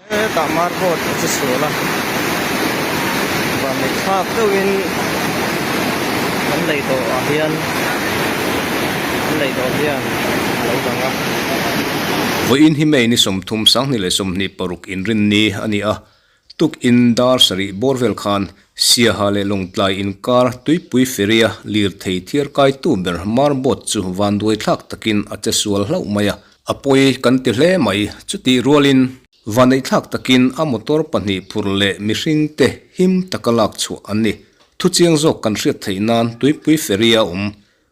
Hetah marboard a che sual a, vanneih thlak deuhin an lei dawh ah hian an lei dawh hian a lo lang a. Vawiin hi May ni 30 2026 inrinni a ni a, Tukin dar sarih bawr vel khan Siaha leh Lawngtlai inkar tuipui ferry-a lirthei thiar kaitu ber Marbot chu vanduai thlak takin a che sual hlauh mai a, a pawi kan ti hle mai. Chutih rualin vanneih thlak takin a motor pahnih phur leh mihringte him taka lak chhuah an ni. Thuchiang zawk kan hriat theih nan tuipui ferry-a awm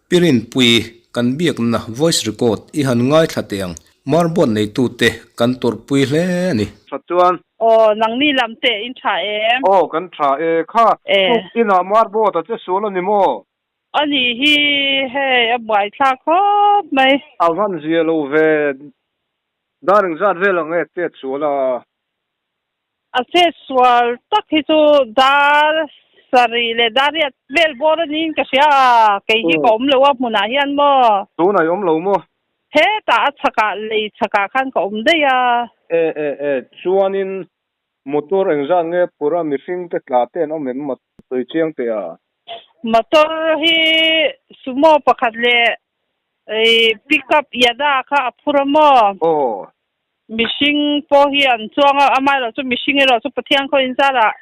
Pirinpui, kan biakna voice record i han ngaithla teh ang. Marbot neitute kan tawrhpui hle a ni. Tha chuan. Aw, nangni lam teh in tha em? Aw, kan tha e. Kha, tuk inah marbot a che sual a ni maw? A ni hi, hei a buaithlak khawp mai. A van zia lo ve. Dar engzat vel ang e chet sual a? A chet sual tak hi chu dar sarih leh dar riat vel bawr a niin ka hria a, kei hi ka awm lo a hmunah hian maw? Tunah i awm lo maw? Hetah a chhakah lei chhakah khan ka awm daih a. E e e, chuanin motor engzat nge phur a mihring te tla te an awm em maw sawi chiang teh a? Motor hi sumo pakhat leh pickup Yada kha a phur a maw? Aw. Mihring pawh hi an chuang a, amaherawh chu mihring erawh chu Pathian khaw inzarah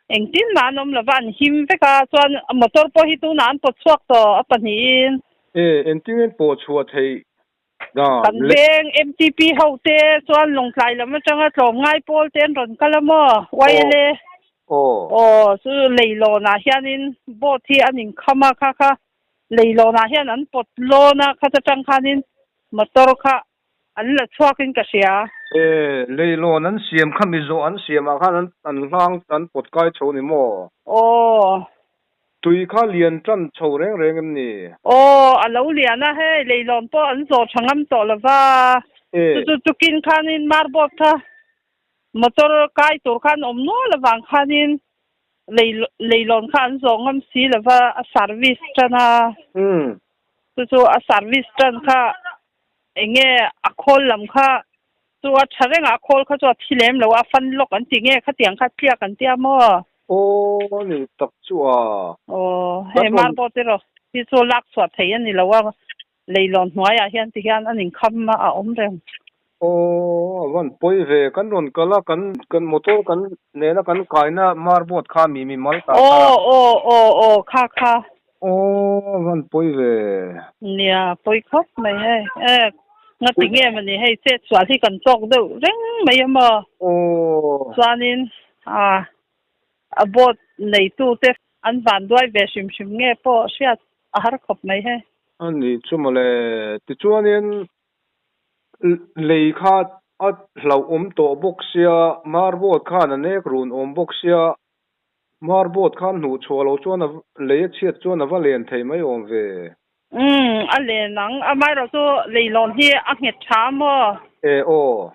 engtin mah an awm lova, an him vek a, chuan motor pawh hi tunah an pawt chhuak tawh a pahnihin. E, engtin nge pawh chhuah theih dan Kan le? veng MTP ho te chuan Lawngtlai lam atanga tlawmngai pawl te an rawn kal a maw? YLA. Aw. Aw, chu leilawnah hianin boat hi an inkham a, kha kha leilawnah hian an pawt lawn a, khata tang khanin motor kha An la chhuak in ka hria. E, leilawn an siam kha mizo an siam ah khan an an hlang an pawt kai chho ni maw? Aw. Tui kha lian tan chho reng reng em ni? Aw, a lo lian a, hei leilawn pawh an zawh tha ngam tawh lo va. E. Chu chu tukin khanin marbot kha motor kai tur khan awm nual avang khanin lei leilawn kha an zawh ngam si lo va, a service tan a. Umm. Chu chu a service tan kha Eng nge a khawl lam kha chu a tha reng a, a khawl kha chu a thi lem lo a, a fan lawk an ti nge khatiang kha tliak an tia maw? Aw ni tak chu a. Aw hei marble te rawh hi chu lak chhuah theih a ni lo a, leilawn hnuaiah hian ti hian an inkham a a awm reng. Aw a van pawi ve, kan rawn kal a, kan kan motor kan nena kan kaina marboard kha mi mi mal ta kha. Aw aw aw aw kha kha. Aw a van pawi ve. Nia pawi khawp mai hei e ngati nge mawni hei chet sual hi kan tawk deuh reng mai a maw. Aw. Chuanin a a boat neitu te an van duai ve hrim hrim nge pawh hriat a har khawp mai hei. A nih chu mawle tichuanin Lei kha a hlauhawm tawh bawk sia, marboard khan a nek run awm bawk sia, marboard khan hnuh chhuah loh chuan a lei a chhiat chuan a va len thei mai awm ve. Umm, a len ang. Amaherawh chu leilawn hi a nghet tha a maw? E aw.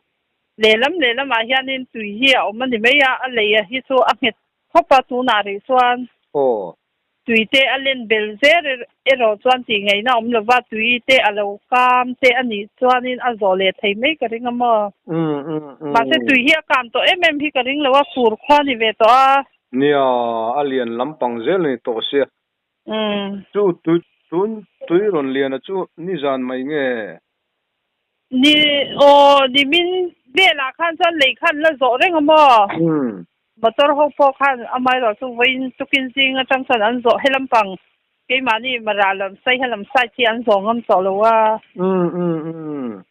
Lehlam lehlamah hianin tui hi a awm a ni mai a, a lei hi chu a nghet khawp a tunah rih chuan. Aw. Tui te a len bel zel erawh chuan tih ngaihna awm lova tui te a lo kam te a nih chuanin a zawh leh thei mai ka ring a maw? Mahse tui hi a kam tawh em em hi ka ring lo a, fur khua ni ve tawh a. Nia, a lian lampang zel a ni tawh sia. Chu tui tun tui rawn lian a chu nizan mai nge? Ni aw, nimin velah khan chuan lei khan la zawh reng a maw? Motor ho pawh khan amaherawh chu vawiin tukin zing atang chuan an zawh helam pang keimahni mara lam saiha lam side hi an zawh ngam tawh lo a.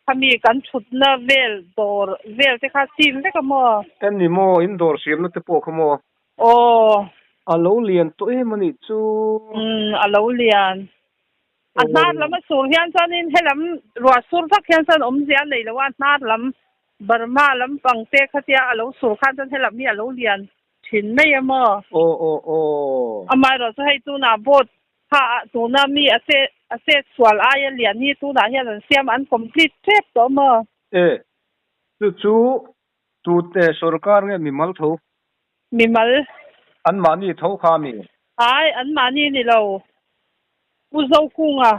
Khami kan thutna vel dawr vel te kha sim vek a maw? En ni maw, in dawr siamna te pawh kha maw? Aw. A lo lian tawh em a nih chu. A lo lian. A hnar lam a sur hian chuanin helam ruah sur vak hian chuan awmzia a nei lo a, hnar lam Burma lam pang te khatia a lo sur khan chuan helam hi a lo lian thin mai a maw? Aw aw aw. Amaherawh chu hei tunah boat kha ah tuna mi a che a chet sual aia lian hi tunah hian an siam an complete tep tawh a maw? E, chu chu tute sorkar nge mimal tho? Mimal. Anmahni tho kha mi? Ai, anmahni ni lo. Pu Zokunga.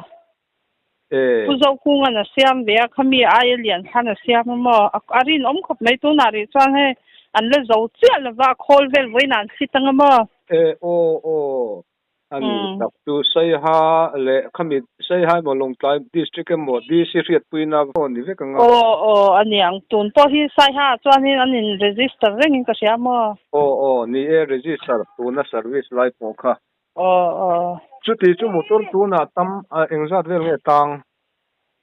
E. Pu Zokunga'n a siam ve a, khami aia lian khan a siam a maw? A rinawm khawp mai tunah rih chuan hei an la zo chiah lova, a khawl vel vawiin an thlit ang a maw? E aw aw, a ni tak chu Saiha leh khami Saiha emaw Lawngtlai District emaw DC hriatpuina pawh ni vek ang a. Aw aw, a ni ang. Tun pawh hi Saiha ah chuanin an in register rengin ka hria maw? Aw aw, ni e, register tuna service lai pawh kha. Aw aw. Chuti chu motor tunah tam engzat vel nge tang?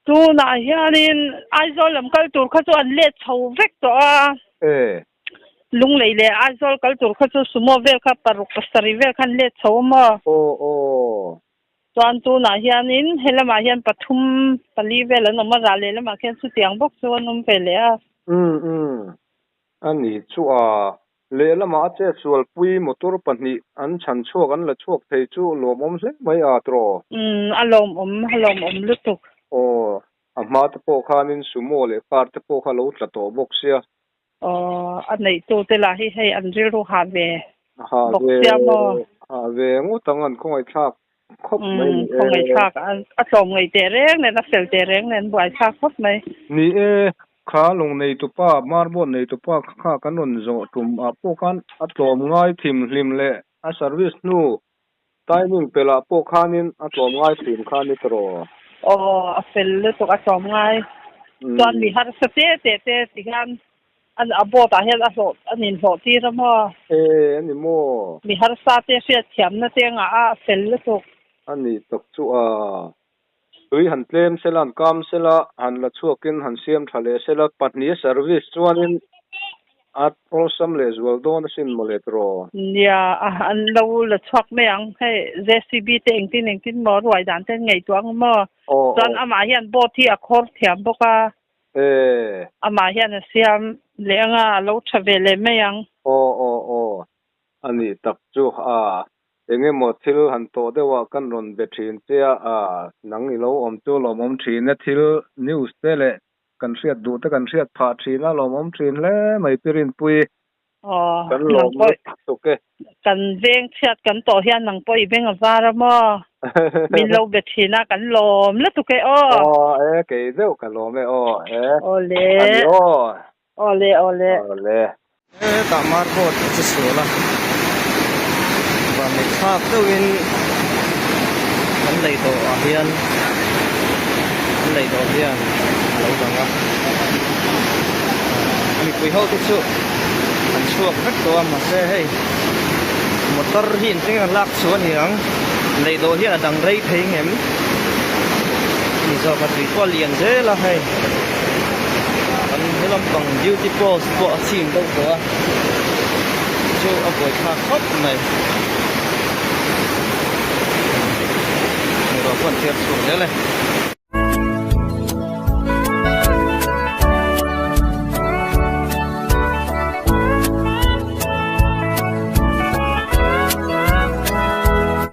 Tunah hianin Aizawl lam kal tur kha chu an let chho vek tawh a. E. Lunglei leh Aizawl kal tur kha chu sumo vel kha paruk pasarih vel kha an let chho a maw? Aw aw. Chuan tunah hianin helamah hian pathum pali vel an awm a, rah lehlamah khian chutiang bawk chu an awm ve leh a. Umm umm. A ni chu a, lehlamah a chetsualpui motor pahnih an chhan chhuak an la chhuak thei chu lawmawm hle mai a tiraw? Umm, a lawmawm, a lawmawm lutuk. Aw, a hma te pawh khanin sumo leh car te pawh kha lo tla tawh bawk sia. Aw, a neihtu te lah hi hei an rilru ha ve Ha bawk ve, sia maw? ha ve ngawt ang an khawngaihthlak khawp mai Umm, ni e. khawngaihthlak a tlawm ngaih teh reng nen, a fel teh reng nen buaithlak khawp mai. Ni e, Kha lawng neitupa, marboard neitupa kha kan rawn zawh tum ah pawh khan a tlawm ngai thim hlim leh a service hnu timing pelh ah pawh khanin a tlawm ngai thin kha ni tawh. Aw, a fel lutuk a tlawm ngai. Chuan mi harsa te te te ti hian a board ah hian a hlawh a nin hlawh tir a maw? E, a ni maw? Mi harsa te hriatthiamna te ngah a, a fel lutuk. A ni tak chu a. Tui han tlem sela, han kam sela, han la chhuakin han siam tha leh sela, pahnih a service chuanin a awlsam leh zual dawn asin mawle tiraw? Nia, an lo la chhuak mai ang. Hei JCB te engtin engtin maw ruai dan te an ngaihtuah ang maw? Chuan amah hian boat hi a khawr thiam bawk a. Amah hian a siam leh ang a, a lo tha ve leh mai ang. Aw aw aw, a nih tak chu a. Eng emaw thil han tawh deuh ah kan rawn be thin che a, aa nang i lo awm chu lawmawm thin e, thil news te leh kan hriat duh te kan hriat phah thin a, lawmawm thin hle mai Pi Rinpui. Aw, Kan nang lawm pawh lutuk e. Kan veng chhiat kan tawh hian nang pawh i beng a var a maw? Min lo be thin a, kan lawm lutuk e aw. Aw e, kei deuh ka lawm e aw e. Aw le. A ni aw. Awle awle. Awle. Hetah marboard a che sual a, vanneih thlak deuhin kan lei dawhah hian kan lei dawh hian a lo dang a, mipui ho te chu an chhuak vek tawh a mahse hei motor hi engtin nge an lak chhuah a ni ang lei dawh hian a dang rei thei ngem ni zawk a tui pawh a lian zel a hei. Kan he lampang duty post pawh a chhim deuh tawh a, chu a buaithlak khawp mai. Bungrua pawh an thiar chhuak zel e.